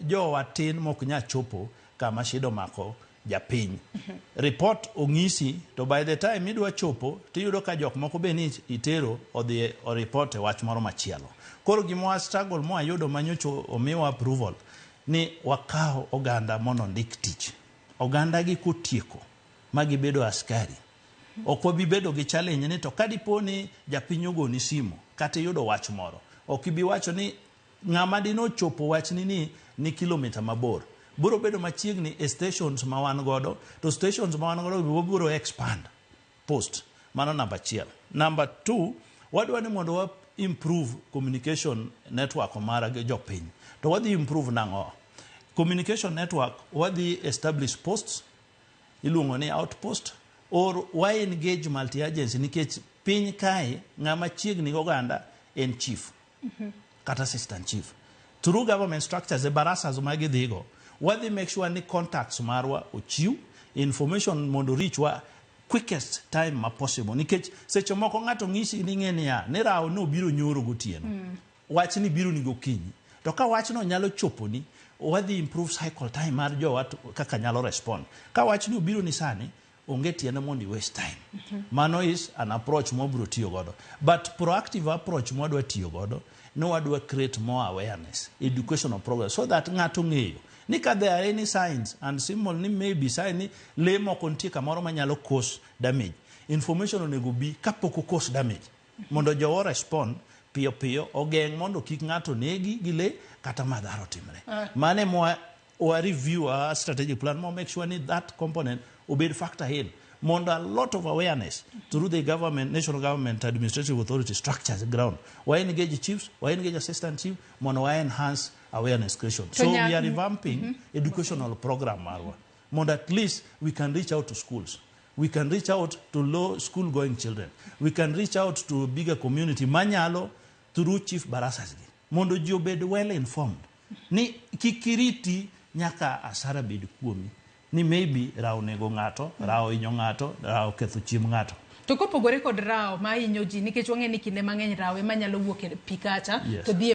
Jowa tin mok nya chopo kama shida omako japiny. Report ong'isi to by the time idwa chopo tiyudo ka jok moko be ni itero odhi o report e wach moro machielo. Koro gima wa struggle mwayudo manyocha omiwa approval ni wakaw oganda mondo ondik tich. Oganda gi kotieko ma gibedo askari, ok wabi bedo gi challenge ni to ka dipo ni japiny ogoni simu kata iyudo wach moro, ok ibi wacho ni ng'ama dine ochopo wachni ni ni kilomita mabor. Biro bedo machiegni e stations ma wan godo, to stations ma wan godo be wabiro expand post. Mano namba achiel. Namba two, wadwa ni mondo wa improve communication network mara gi jopiny. To wadhi improve nang'o? Communication network, wadhi establish posts, iluongo ni outpost, or wa engage multi agency nikech piny kae ng'ama chiegni gi oganda en chief kata assistant chief. Through government structures e barasas ma gidhigo, wadhi make sure ni contacts marwa ochiw, information mondo reach wa quickest time ma possible. Nikech seche moko ng'ato ng'isi ni ng'e niya, ni rawo nobiro nyoro gotieno. Wachni biro ni gokinyi. To ka wachno nyalo choponi, wadhi improve cycle time mar jowa kaka nyalo respond. Ka wachni obiro ni sani, onge tiende mondo i waste time. Mano is an approach mwabiro tiyo godo. But proactive approach mwadwa tiyo godo, ni wadwa create more awareness, educational program, so that ng'ato ng'eyo ni ka there are any signs and symbol ni maybe sign ni lee moko nitie kamoro manyalo cause damage. Information onego bi kapok o cause damage. Mondo jowa respond piyo piyo ogeng' mondo kik ng'ato negi gi lee kata madhara otimre. Mano ema wa review our strategic plan mo make sure ni that component obed factor in mondo a lot of awareness through the government, national government administrative authority structures ground. Wa engage chiefs, wa engage assistant chief mondo wa enhance awareness creation. So we are revamping educational program marwa mondo at least we can reach out to schools. We can reach out to low school going children. We can reach out to bigger community manyalo through chief barasas gi mondo ji obed well informed ni kik iriti nyaka asara bed kuomi ni maybe rawo onego ng'ato, rawo hinyo ng'ato, rawo ketho chiemb ng'ato. To kopogore kod rawo ma hinyo ji nikech wang'e ni kinde mang'eny rawo ema nyalo wuok e pi kacha to dhi e